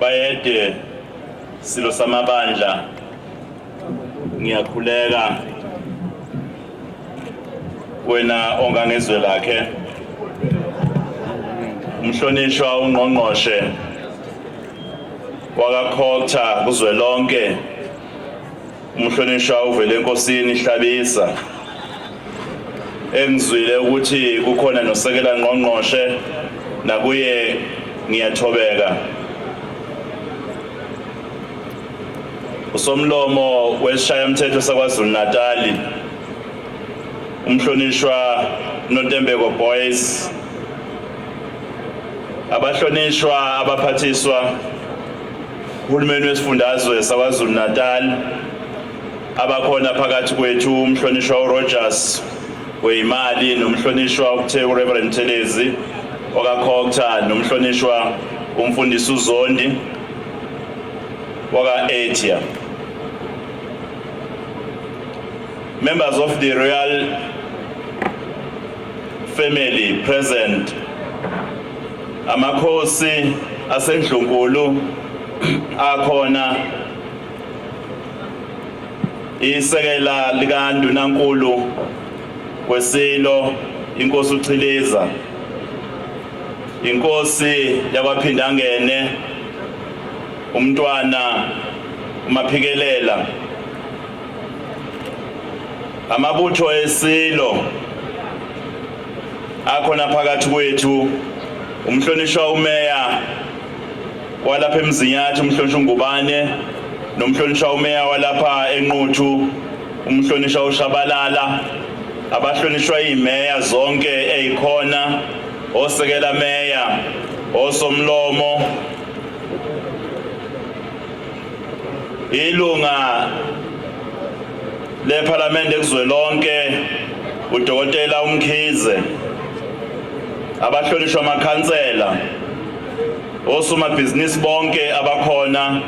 Bayede silo samabandla, ngiyakhuleka wena ongangezwe lakhe, umhlonishwa ungqongqoshe wakaCogta kuzwelonke, umhlonishwa uvele enkosini Hlabisa, engizwile ukuthi kukhona nosekela ngqongqoshe, nakuye ngiyathobeka. Usomlomo wesishayamthetho saKwaZulu Natali, umhlonishwa Nontembeko Boyce, abahlonishwa abaphathiswa uhulumeni wesifundazwe saKwaZulu Natal abakhona phakathi kwethu, umhlonishwa uRogers weyimali nomhlonishwa ukuthe uReverend Thelezi wakaCogta nomhlonishwa umfundisi uZondi waka-Etia. Members of the royal family present, amakhosi asendlunkulu akhona, isekela likaNdunankulu wesilo inkosi uChiliza, inkosi yakwaPhindangene umntwana uMaphikelela, amabutho esilo akhona phakathi kwethu, umhlonishwa umeya walapha eMzinyathi umhlonishwa uNgubane, nomhlonishwa umeya walapha eNquthu umhlonishwa uShabalala, abahlonishwa imeya zonke ezikhona, osekela meya, osomlomo, ilunga lephalamende kuzwelonke udokotela uMkhize, abahlonishwa amakhansela, osomabhizinisi bonke abakhona.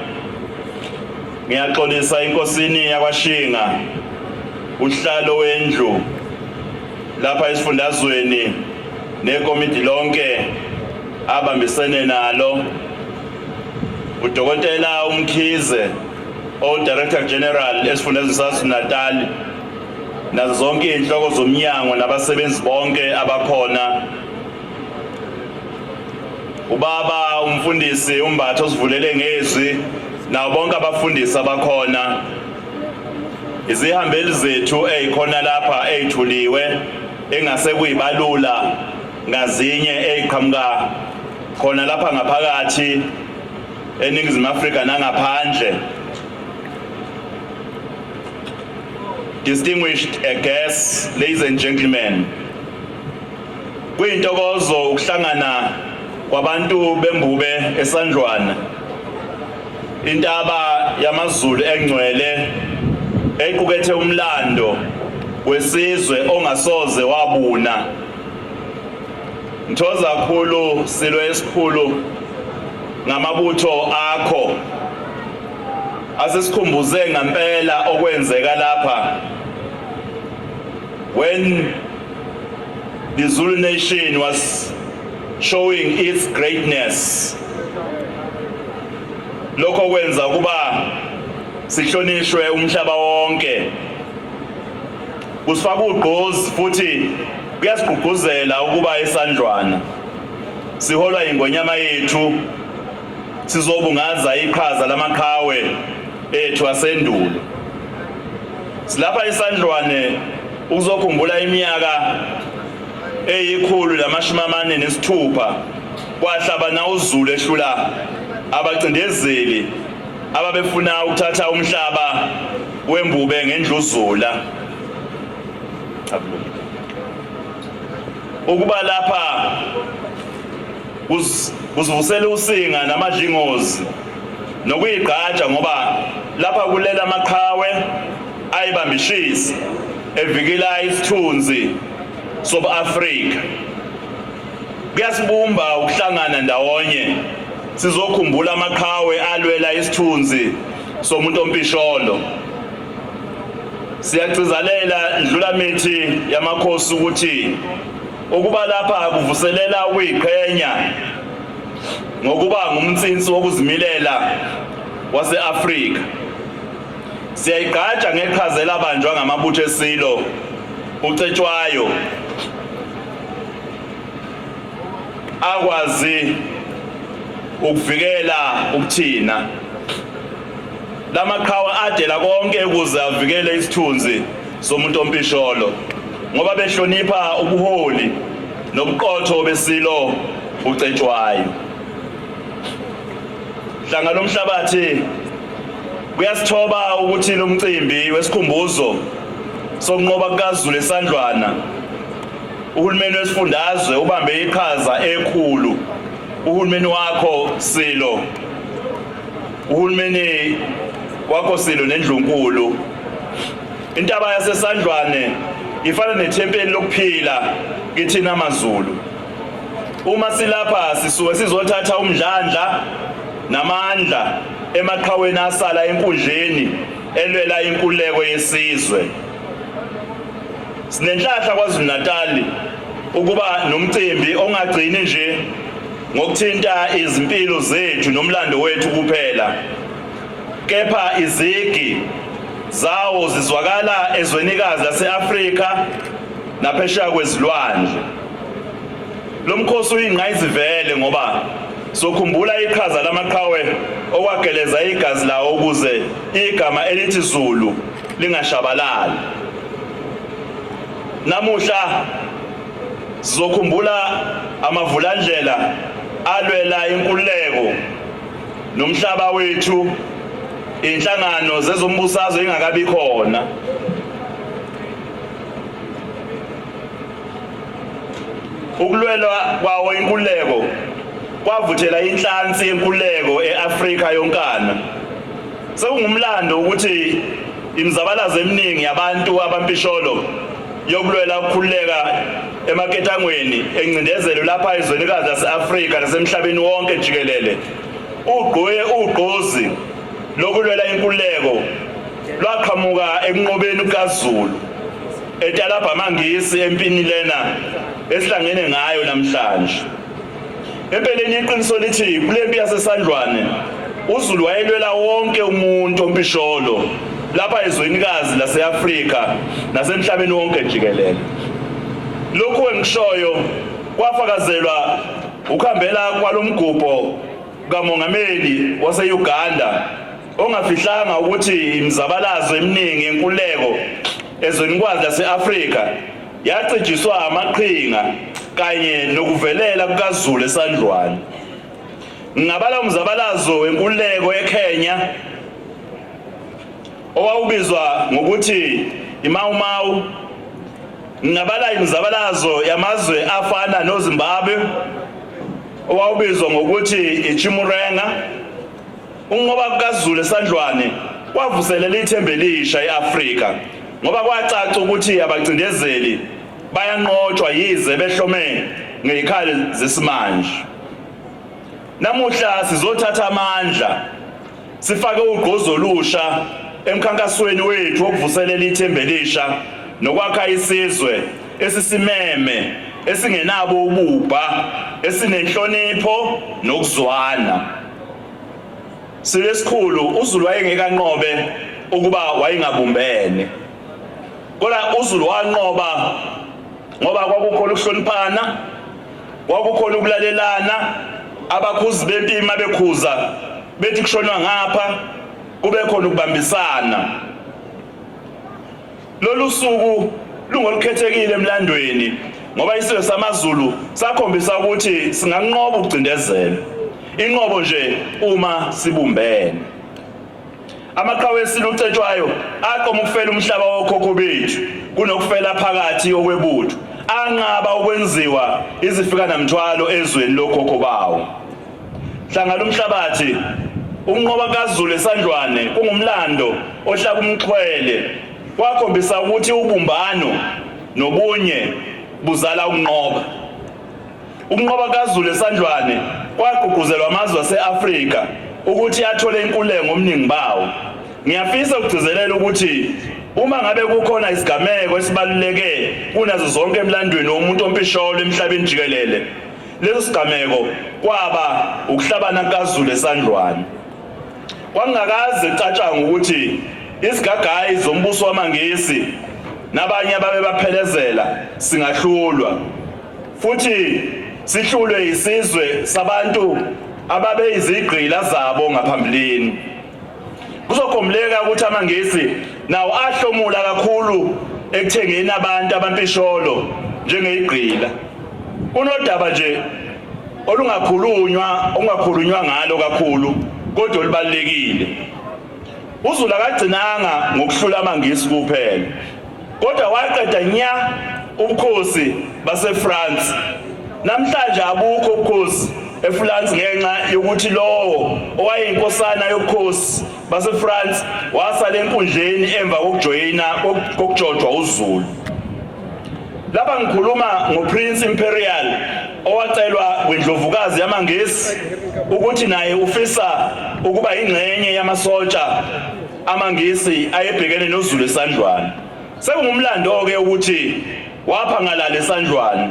Ngiyaxolisa inkosini yakwaShinga, uhlalo wendlu lapha esifundazweni nekomidi lonke abambisene nalo, udokotela uMkhize o-Director General esifundazweni saKwaZulu-Natal, nazo zonke iy'nhloko zomnyango nabasebenzi bonke abakhona, ubaba umfundisi uMbatha osivulele ngezwi, nawo bonke abafundisi abakhona, izihambeli zethu ezikhona lapha ezithuliwe engase kuyibalula ngazinye eziqhamuka khona lapha ngaphakathi eNingizimu Afrika nangaphandle. Distinguished guests, ladies and gentlemen, kuyintokozo ukuhlangana kwabantu bembube eSandlwana, intaba yamaZulu engcwele equkethe umlando wesizwe ongasoze wabuna. Ngithokoza kakhulu silo esikhulu ngamabutho akho asesikhumbuze ngempela okwenzeka lapha when the Zulu nation was showing its greatness. Lokho kwenza kuba sihlonishwe umhlaba wonke, kusifaka ugqozi futhi kuyasigqugquzela ukuba eSandlwana siholwa ingonyama yethu sizobungaza iqhaza lamaqhawe ethu asendulo. Silapha eSandlwane ukuzokhumbula iminyaka eyi-146 kwahlabana uZulu ehlula abacindezeli ababefuna ukuthatha umhlaba wembube ngendluzula. Ukuba lapha kusivusela usinga namadlingozi nokuyigqaja, ngoba lapha kulela amaqhawe ayibambishisa evikela isithunzi sobu-Afrika. Kuyasibumba ukuhlangana ndawonye sizokhumbula amaqhawe alwela isithunzi somuntu ompisholo. Siyagcizalela Ndlulamithi yamakhosi ukuthi ukuba lapha kuvuselela ukuyiqhenya ngokuba ngumnsinsi wokuzimilela wase-Afrika. Siyayigqaja ngeqhaza elabanjwa ngamabutho eSilo uCetshwayo akwazi ukuvikela ubuthina. Lamaqhawe adela konke ukuze avikele isithunzi somuntu ompisholo ngoba behlonipha ubuholi nobuqotho beSilo uCetshwayo. Hlanga lomhlabathi, kuyasithoba ukuthi lo mcimbi wesikhumbuzo sokunqoba kukaZulu eSandlwana, uhulumeni wesifundazwe ubambe iqhaza ekhulu, uhulumeni wakho Silo, uhulumeni wakho Silo nendlunkulu. Intaba yaseSandlwane ifana nethempeli lokuphila kithina maZulu. Uma silapha sisuke sizothatha umdlandla namandla emaqhaweni asala enkundleni elwela inkululeko yesizwe. Sinenhlahla KwaZulu-Natal ukuba nomcimbi ongagcini nje ngokuthinta izimpilo zethu nomlando wethu kuphela, kepha izigi zawo zizwakala ezwenikazi lase-Afrika naphesheya kwezilwandle. Lo mkhosi uyingqayizivele ngoba sokhumbula iqhaza lamaqhawe okwageleza igazi lawo ukuze igama elithi Zulu lingashabalali. Namuhla sizokhumbula amavulandlela alwela inkululeko nomhlaba wethu inhlangano zezombusazwe ingakabi khona. Ukulwelwa kwawo inkululeko kwavuthela inhlansi yenkululeko e-Afrika yonkana. Sekungumlando ukuthi imizabalazo eminingi yabantu abampisholo yokulwela ukukhululeka emaketangweni engcindezelo lapha ezwenikazi lase-Afrika nasemhlabeni wonke jikelele ugqoye ugqozi lokulwela inkululeko lwaqhamuka ekunqobeni kukaZulu etalabha amaNgisi empini lena esihlangene ngayo namhlanje. Empeleni iqiniso lithi kule mpi yaseSandlwane uZulu wayelwela wonke umuntu ompisholo lapha ezwenikazi lase-Afrika nasemhlabeni wonke jikelele. Lokhu engikushoyo kwafakazelwa ukuhambela kwalo mgubho kaMongameli wase-Uganda ongafihlanga ukuthi imizabalazo eminingi yenkululeko ezwenikwazi lase-Afrika yacijiswa amaqhinga kanye nokuvelela kukaZulu eSandlwane. Ngingabala umzabalazo wenkululeko eKenya owawubizwa ngokuthi iMau Mau. Ngingabala imizabalazo yamazwe afana noZimbabwe owawubizwa ngokuthi iChimurenga. Ukunqoba kukaZulu eSandlwane kwavuselela ithemba elisha e-Afrika ngoba kwacaca ukuthi abacindezeli bayanqotshwa yize behlome ngezikhali zesimanje. Namuhla sizothatha amandla sifake ugqozi olusha emkhankasweni wethu wokuvuselela ithemba elisha nokwakha isizwe esisimeme, esingenabo ububha, esinenhlonipho nokuzwana. Silo esikhulu, uZulu wayengeke anqobe ukuba wayengabumbene. Kodwa uZulu wanqoba ngoba kwakukhona ukuhloniphana, kwakukhona ukulalelana, abakhuzi bempi uma bekhuza bethi kushonwa ngapha, kube khona ukubambisana. Lolu suku lungolukhethekile emlandweni ngoba isizwe samaZulu sakhombisa ukuthi singanqoba ukucindezelwa, inqobo nje uma sibumbene. Amaqhawe eSilo uCetshwayo aqoma ukufela umhlaba wokhokho bethu kunokufela phakathi okwebutho, anqaba ukwenziwa izifikanamthwalo ezweni lokhokho bawo. Hlanga lomhlabathi, ukunqoba kukaZulu eSandlwane kungumlando ohlaba umxhwele, kwakhombisa ukuthi ubumbano nobunye buzala ukunqoba. Ukunqoba kukaZulu eSandlwane kwagqugquzelwa amazwe ase-Afrika ukuthi athole inkululeko ngobuningi bawo. Ngiyafisa ukugcizelela ukuthi uma ngabe kukhona isigameko esibaluleke kunazo zonke emlandweni womuntu ompisholo emhlabeni jikelele, Leso sigameko kwaba ukuhlabana kukaZulu eSandlwane. Kwakungakaze kucatshangwe ukuthi izigagayi zombuso wamaNgisi nabanye ababebaphelezela singahlulwa futhi sihlulwe isizwe sabantu ababeyizigqila zabo ngaphambilini. Kuzokhumbuleka ukuthi amaNgisi nawo ahlomula kakhulu ekuthengeni abantu abampisholo njengeyigqila. Kunodaba nje olungakhulunywa ongakhulunywa ngalo kakhulu kodwa olubalulekile. UZulu akagcinanga ngokuhlula amaNgisi kuphela kodwa waqeda nya ubukhosi baseFrance. Namhlanje abukho ubukhosi eFrance ngenxa yokuthi lowo owayeyinkosana yobukhosi baseFrance wasala enkundleni emva kokujoyina kokujojwa uZulu. Lapha ngikhuluma ngoPrince Imperial owacelwa kwindlovukazi yamaNgisi ukuthi naye ufisa ukuba ingxenye yamasotsha amaNgisi ayebhekene noZulu eSandlwane. Sekungumlando-ke ukuthi waphangalala eSandlwane.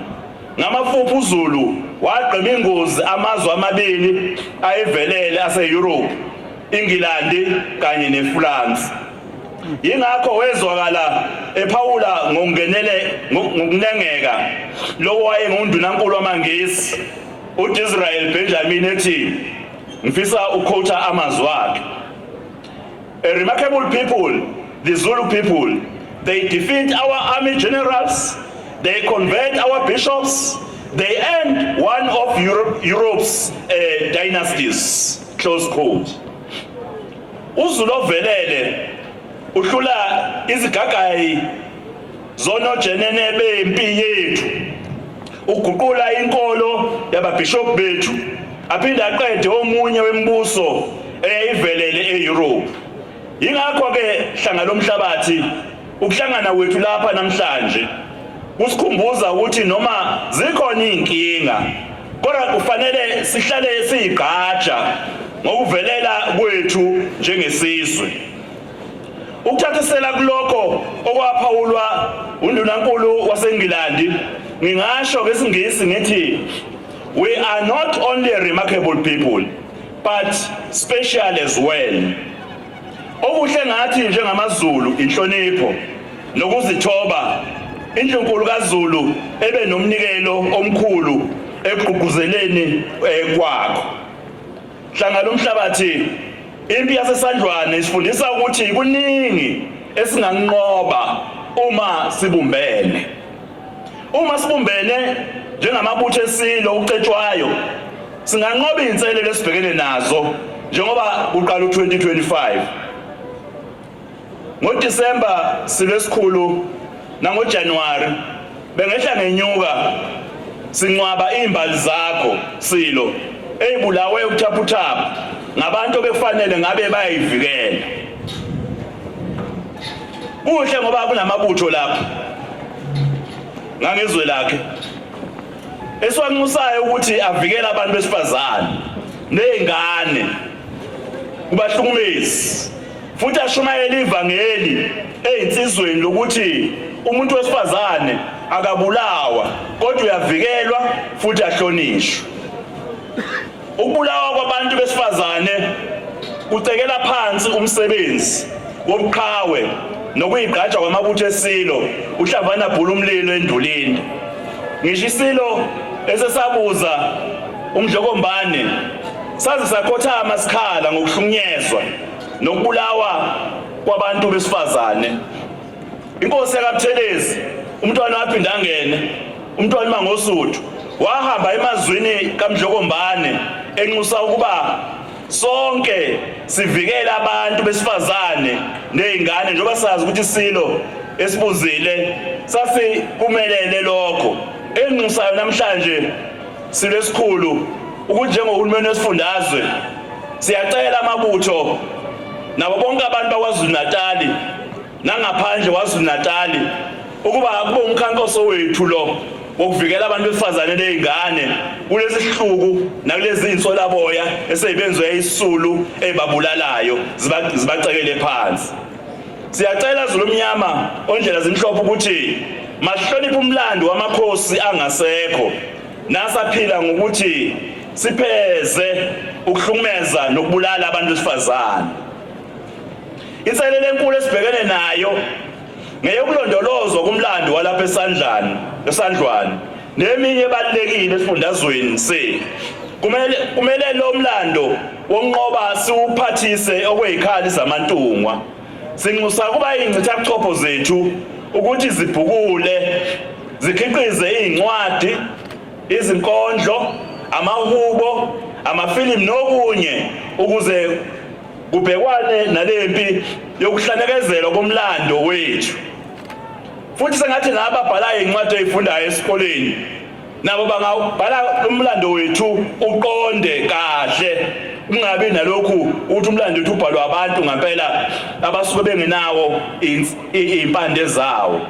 Ngamafuphi uZulu wagqema ingozi amazwe amabili ayevelele ase-Europe, iNgilandi kanye neFrance. Yingakho wezwakala ephawula ngokungenele ngokunengeka lowo wayengundunankulu wamaNgisi uDisrael Benjamin ethi ngifisa ukukhotha amazwi akhe. A remarkable people, the Zulu people, they defeat our army generals, they convert our bishops, they end one of Europe's dynasties. Close quote. UZulu ovelele uhlula izigagayi zonojenene bempi yethu, uguqula inkolo yababhishobhi bethu, aphinde aqede omunye wemibuso eyayivelele e-Europe. Yingakho-ke hlanga lomhlabathi ukuhlangana kwethu lapha namhlanje kusikhumbuza ukuthi noma zikhona iy'nkinga kodwa kufanele sihlale siyigqaja ngokuvelela kwethu njengesizwe. Ukuthathisela kulokho okwaphawulwa undunankulu waseNgilandi, ngingasho ngesiNgisi ngithi we are not only a remarkable people but special as well. Okuhle ngathi njengamaZulu inhlonipho nokuzithoba. Indlunkulu kaZulu ebe nomnikelo omkhulu ekugqugquzeleni kwakho. Hlanga lomhlabathi, impi yaseSandlwane isifundisa ukuthi kuningi esinganqoba uma sibumbene. Uma sibumbene njengamabutho esilo uCetshwayo, singanqoba izinselelo esibhekene nazo njengoba kuqala u-2025. NgoDisemba silo esikhulu nangoJanuwari bengehla ngenyuka sincwaba izimbali zakho silo eyibulawe ubuthaphuthaphu ngabantu obekufanele ngabe bayayivikela. Kuhle ngoba kunamabutho lapha ngangezwe lakhe esiwanxusayo ukuthi avikele abantu besifazane nezingane kubahlukumezi futhi ashumayele ivangeli ezinsizweni lokuthi umuntu wesifazane akabulawa kodwa uyavikelwa futhi ahlonishwe. Ukubulawa kwabantu besifazane kucekela phansi umsebenzi wobuqhawe nokuyigqaja kwamabutho esilo uHlavana bhula umlilo endulini. Ngisho isilo esesabuza uMdlokombane saze sakhothama sikhala ngokuhlukunyezwa nokubulawa kwabantu besifazane. Inkosi yakaButhelezi umntwana waphinda angene umntwana uMangosuthu wahamba emazwini kaMdlokombane enxusa ukuba sonke sivikele abantu besifazane nezingane njengoba sazi ukuthi isilo esibuzile sasikumelele lokho. Enxusayo namhlanje silo esikhulu ukuthi njengohulumeni wesifundazwe siyacela amabutho nabo bonke abantu bakwaZulu Natali nangaphandle kwaZulu Natali ukuba kube umkhankaso wethu lo wokuvikela abantu besifazane nezingane kulesi sihluku nakulezi insolaboya eseyibenzwe isisulu ezibabulalayo zibacekele phansi. Siyacela Zulu omnyama ondlela zimhlophe ukuthi masihloniphe umlando wamakhosi angasekho. Nasaphila ngokuthi sipheze ukuhlukumeza nokubulala abantu besifazane. Inselelo enkulu esibhekene nayo ngeyokulondolozwa komlando walapha esandlani esandlwane neminye ebalulekile esifundazweni sethu. Kumele lo mlando wonqoba siwuphathise okwezikhali zamantungwa. Sinxusa kuba ingcithabuchopho zethu ukuthi zibhukule zikhiqize izincwadi, izinkondlo, amahubo, amafilimu nokunye ukuze kubhekwane nalempi yokuhlanekezelwa komlando wethu. Futhi sengathi laba ababhala izincwadi ezifundayo esikoleni nabo bangabhala umlando wethu uqonde kahle, kungabi nalokhu ukuthi umlando wethu ubhalwa abantu ngempela abasuke bengenawo izimpande zawo.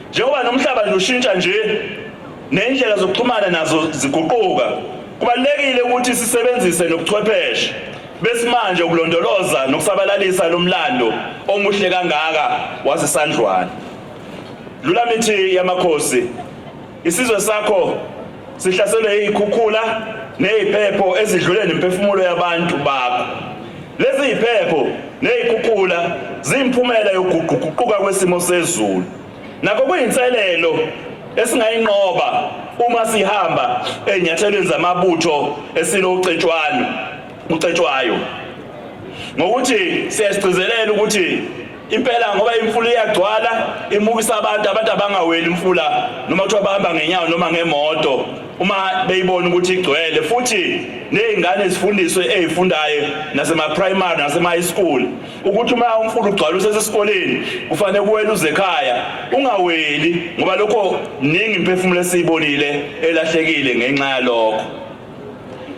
Njengoba nomhlaba nje ushintsha nje nendlela zokuxhumana nazo ziguquka, kubalulekile ukuthi sisebenzise nobuchwepheshe besimanje ukulondoloza nokusabalalisa lo mlando omuhle kangaka wasesandlwane. Lulamithi yamakhosi, isizwe sakho sihlaselwe yikhukhula neziphepho ezidlule nemphefumulo yabantu bakho. Lezi ziphepho nezikhukhula ziyimphumela yokuguquguquka kwesimo sezulu. Nakho kuyinselelo esingayinqoba uma sihamba ezinyathelweni zamabutho esilo ucetshwano ucetshwayo. Ngokuthi siyasigcizelela ukuthi impela ngoba imfula iyagcwala imukisa abantu, abantu abangaweli imfula noma kuthiwa bahamba ngenyawo noma ngemoto uma beyibona ukuthi igcwele. Futhi nezingane zifundiswe ezifundayo nasema-primary nasema-high school ukuthi uma umfula ugcwala usesesikoleni kufanele kuwele uze ekhaya, ungaweli, ngoba lokho mningi imphefumulo esiyibonile elahlekile ngenxa yalokho.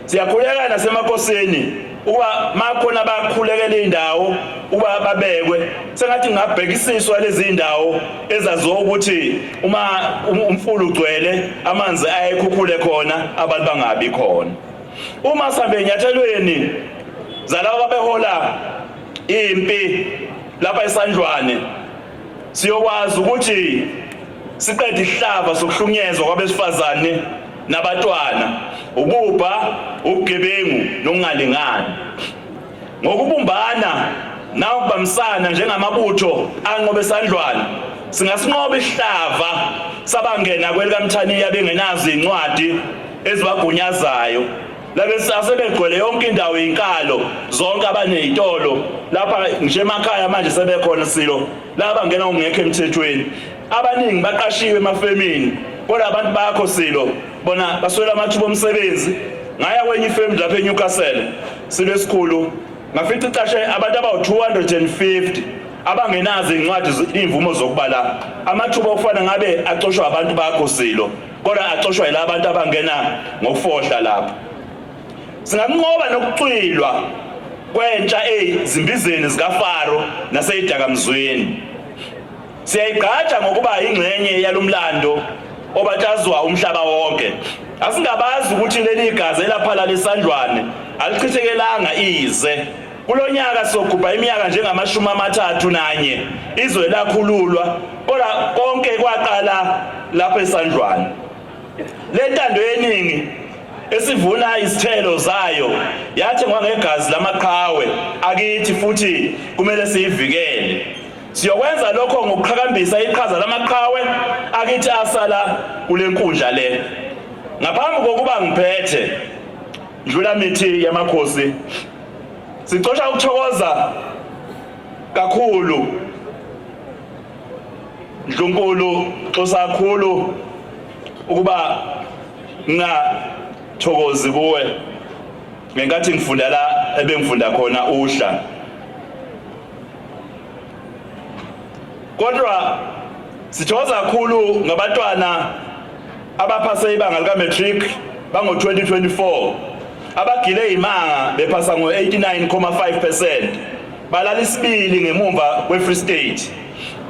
Siyakhuleka nasemakhosini ukuba makhona bakhulekela indawo ukuba babekwe, sengathi ngabhekisiswa lezi ndawo ezaziwa ukuthi uma umfula ugcwele amanzi ayekhukhule khona abantu bangabi khona. Uma sihambe enyathelweni zalabo ababehola impi lapha esandlwane, siyokwazi ukuthi siqede isihlava sokuhlukunyezwa kwabesifazane nabatwana, ububha, ubugebengu nokungalingani. Ngokubumbana nangokubambisana njengamabutho anqobe esandlwane, singasinqoba isihlava sabangena kwelikamthaniya bengenazo izincwadi ezibagunyazayo. Labesasebegcwele yonke indawo inkalo zonke abanezitolo lapha ngisho emakhaya manje sebekhona silo laba ngena ngokungekho emthethweni. Abaningi baqashiwe emafemini kodwa abantu bakho silo bona baswela amathuba omsebenzi. Ngaya kwenye ifemu lapha eNewcastle silo esikhulu, ngafica icashe abantu abawu-250 abangenazo iy'ncwadi iy'mvumo zokuba la. Amathuba okufana ngabe axoshwa abantu bakho silo, kodwa axoshwa yila abantu abangena ngokufohla lapha. Singanqoba nokucwilwa kwentsha ezimbizeni zikaFaro naseyidakamzweni. Siyayigqaja ngokuba ingxenye yalomlando obatshazwa umhlaba wonke. Asingabazi ukuthi leli gazi elaphalala esandlwane alichithekelanga ize. Kulonyaka sogubha iminyaka njengamashumi amathathu nanye izwe lakhululwa, kodwa konke kwaqala lapha esandlwane. Le ntando yeningi esivuna izithelo zayo yathengwa ngegazi lamaqhawe akithi futhi kumele siyivikele. Siyokwenza lokho ngokuqhakambisa iqhaza lamaqhawe akithi asala kule nkundla le. Ngaphambi kokuba ngiphethe, ndlula mithi yamakhosi, sicosha ukuthokoza kakhulu Ndlunkulu, xosa kakhulu ukuba ngingathokozi kuwe ngenkathi ngifunda la ebengifunda khona uhla. Kodwa sithokoza kakhulu ngabantwana abaphase ibanga lika-matric bango-2024 abagile imanga bephasa ngo-89.5%, balala isibili ngemumva kwe-Free State.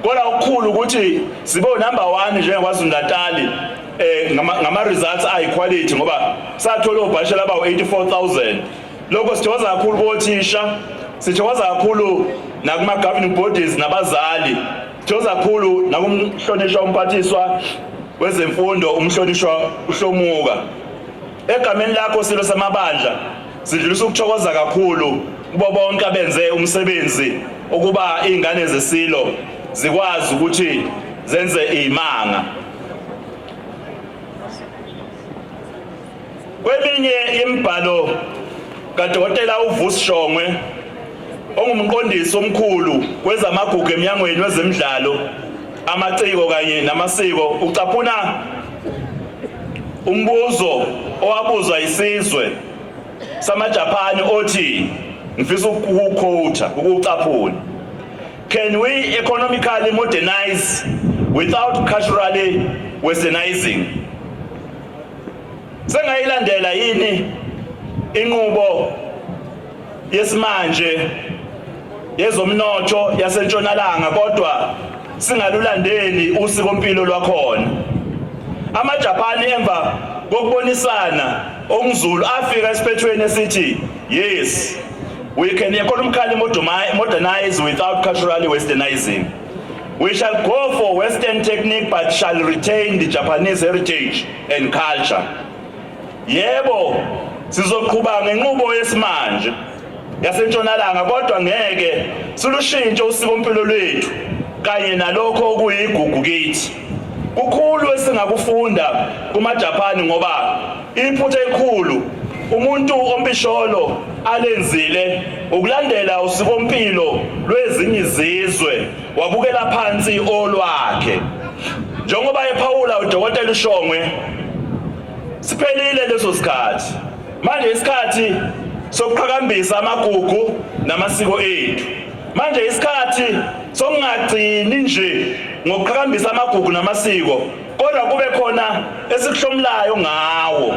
Kodwa okukhulu ukuthi sibe number 1 njengaKwaZulu Natal ngama results ayi quality, ngoba sathola obhashela abawu 84,000. Lokho sithokoza kakhulu kothisha, sithokoza kakhulu nakuma governing bodies nabazali, sithokoza kakhulu nakumhlonishwa umphathiswa Wezemfundo umhlonishwa uHlomuka, egameni lakho Silo Samabandla sidlulisa ukuthokoza kakhulu kubo bonke abenze umsebenzi ukuba izingane zeSilo zikwazi ukuthi zenze imanga. Kweminye imibhalo kaDokotela uVusi Shongwe, ongumqondisi omkhulu kwezamagugu eMnyangweni Wezemidlalo, Amaciko kanye Namasiko, ucaphuna umbuzo owabuzwa isizwe samaJapani othi, ngifisa ukuquota, ukucaphuna: "Can we economically modernize without culturally westernizing?" Sengayilandela yini inqubo yesimanje yezomnotho yasentshonalanga kodwa singalulandeli usikompilo lwakhona? AmaJapani, emva kokubonisana okunzulu, afika esiphethweni esithi, "Yes, we can economically modernize without culturally westernizing. We shall go for western technique but shall retain the Japanese heritage and culture." Yebo, sizoqhuba ngenqubo yesimanje yasentshonalanga, kodwa ngeke silushintshe usikompilo lwethu kanye nalokho okuyigugu kithi. Kukhulu esingakufunda kumaJapani, ngoba iphutha elikhulu umuntu ompisholo alenzile ukulandela usikompilo lwezinye izizwe, wabukela phansi olwakhe. Njengoba ephawula uDokotela uShongwe, siphelile leso sikhathi. Manje isikhathi sokuqhakambisa amagugu namasiko ethu. Manje isikhathi sokungagcini nje ngokuqhakambisa amagugu namasiko, kodwa kube khona esikuhlomulayo ngawo.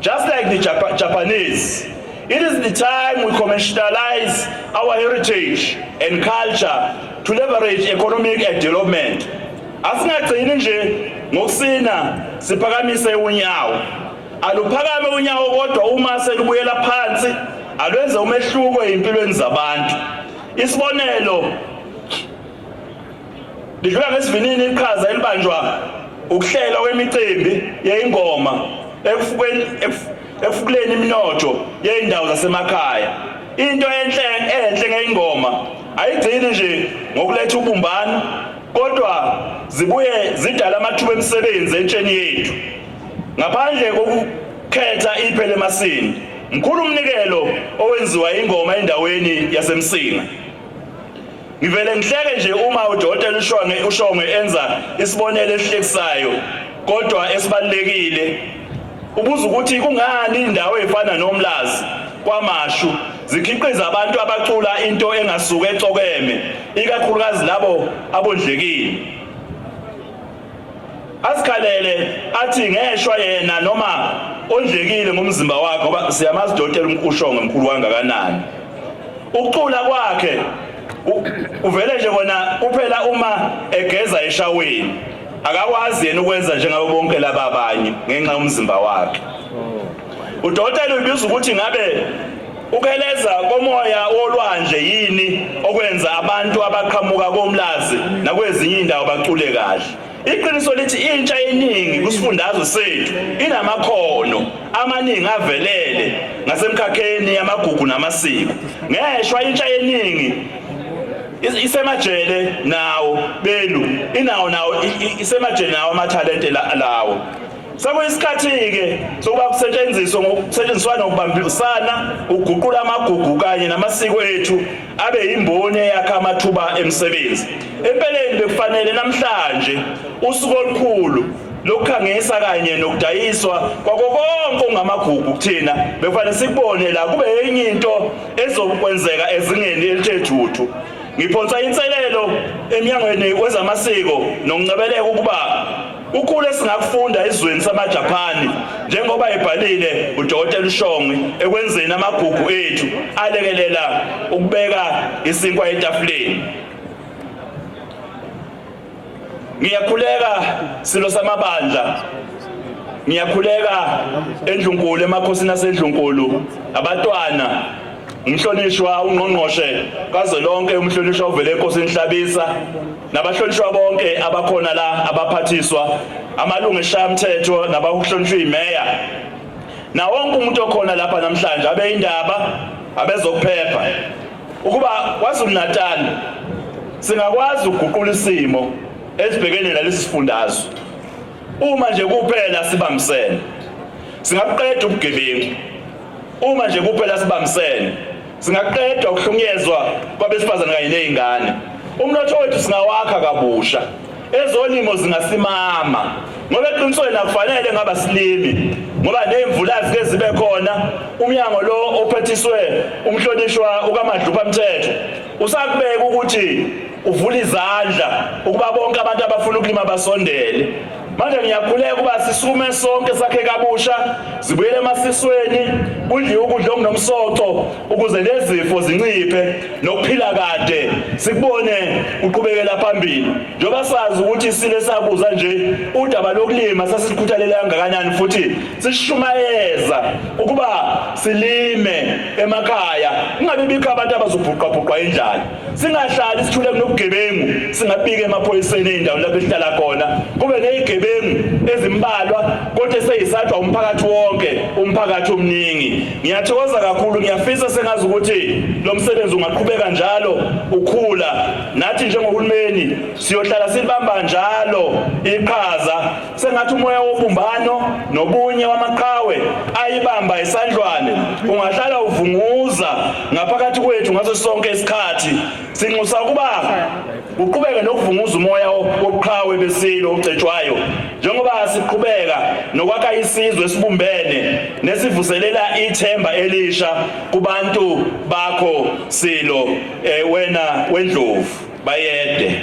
Just like the Japanese, it is the time we commercialize our heritage and culture to leverage economic development. Asingagcini nje ngokusina siphakamise unyawo. Aluphakame unyawo, kodwa uma selubuyela phansi alwenze umehluko ezimpilweni zabantu. Isibonelo, lidlula ngesivinini iqhaza elibanjwa ukuhlelwa kwemicimbi yeyingoma ekufukuleni iminotho yey'ndawo zasemakhaya. Into enhle enhle ngeyingoma, ayigcini nje ngokuletha ubumbano, kodwa zibuye zidala amathuba emisebenzi entsheni yethu. Ngaphandle kokukhetha iphele emasini, mkhulu umnikelo owenziwa ingoma endaweni yaseMsinga. Ngivele ngihleke nje uma udokotela uShongwe enza isibonelo esihlekisayo kodwa esibalulekile. Ubuza ukuthi kungani indawo ezifana noMlazi, KwaMashu zikhiqiza abantu abacula into engasuke ecokeme, ikakhulukazi labo abondlekile. Asikhalele athi ngeshwa yena noma ondlekile ngomzimba wakhe, ngoba siyamazi udokotela uShongwe mkhulu kangakanani. Ukucula kwakhe uvele nje kona kuphela uma egeza eshaweni. Akakwazi yena ukwenza njengabo bonke laba abanye ngenxa yomzimba wakhe. Udokotela ubiza ukuthi ngabe ukheleza komoya wolwandle yini okwenza abantu abaqhamuka koMlazi nakwezinye indawo bacule kahle. Iqiniso lithi intsha eningi kusifundazwe sethu inamakhono amaningi avelele ngasemkhakheni yamagugu namasiko. Ngeshwa intsha eningi isemajele nawo belu inawo nawo isemajele nawo amathalente lawo. Sekuyisikhathi-ke sokuba kusetshenziswe ngokusetshenziswa nokubambisana ukuguqula amagugu kanye namasiko ethu abe yimboni eyakha amathuba emisebenzi. Empeleni bekufanele namhlanje usuku olukhulu lokukhangisa kanye nokudayiswa kwako konke okungamagugu kuthina, bekufanele sikubone la kube enye into ezokwenzeka ezingeni elithe thuthu. Ngiphonsa inselelo eMnyangweni Wezamasiko Nokungcebeleka ukuba ukhulu esingakufunda ezweni samaJapani, njengoba ebhalile uDokotela uShongwe, ekwenzeni amagugu ethu alekelela ukubeka isinkwa etafuleni. Ngiyakhuleka, Silo Samabandla, ngiyakhuleka endlunkulu, emakhosini asendlunkulu, abatwana, umhlonishwa ungqongqoshe kazwelonke, umhlonishwa uvele enkosini Hlabisa, nabahlonishwa bonke abakhona la, abaphathiswa. Amalungu esishayamthetho nabakuhlonishwa imeya na wonke umuntu okhona lapha namhlanje, abeyindaba, abezokuphepha, ukuba KwaZulu Natal singakwazi ukuguqula isimo esibhekene nalesi sifundazwe uma nje kuphela sibambisene. Singaqeda ubugebengu uma nje kuphela sibambisene. Singaqeda ukuhlukunyezwa kwabesifazane kanye nezingane. Umnotho wethu singawakha kabusha, ezolimo zingasimama, ngoba eqinisweni akufanele ngaba silimi ngoba nezimvula zike zibe khona. Umnyango lo ophethiswe umhlonishwa ukaMadlupha Mthetho usakubeka ukuthi uvula izandla ukuba bonke abantu abafuna ukulima basondele. Manje ngiyakhuleka ukuba sisukume sonke, sakhe kabusha, zibuyele emasisweni, kudliwe ukudla okunomsoco ukuze lezifo zinciphe nokuphila kade sikubone kuqhubekela phambili. Njengoba sazi ukuthi isilo esabuza nje udaba lokulima sasikhuthalele kangakanani futhi sishumayeza ukuba silime emakhaya, kungabi bikho abantu abazobhuqabhuqwa indlala. Singahlali sithule kunobugebengu, singabika emaphoyiseni ey'ndaweni lapho esihlala khona. Kube ney'gebengu ezimbalwa kodwa eseyisatshwa umphakathi wonke, umphakathi omningi. Ngiyathokoza kakhulu, ngiyafisa sengazi ukuthi lo msebenzi ungaqhubeka njalo ukhula. Nathi njengohulumeni siyohlala silibamba njalo iqhaza. Sengathi umoya wobumbano nobunye wamaqhawe ayibamba isandlwane ungahlala uvunguza ngaphakathi kwethu ngaso sonke isikhathi. Sinxusa ukuba uqhubeke nokuvunguza umoya wobuqhawe besilo uCetshwayo njengoba siqhubeka nokwakha isizwe esibumbene nesivuselela ithemba elisha kubantu bakho, Silo, wena wendlovu. Bayede.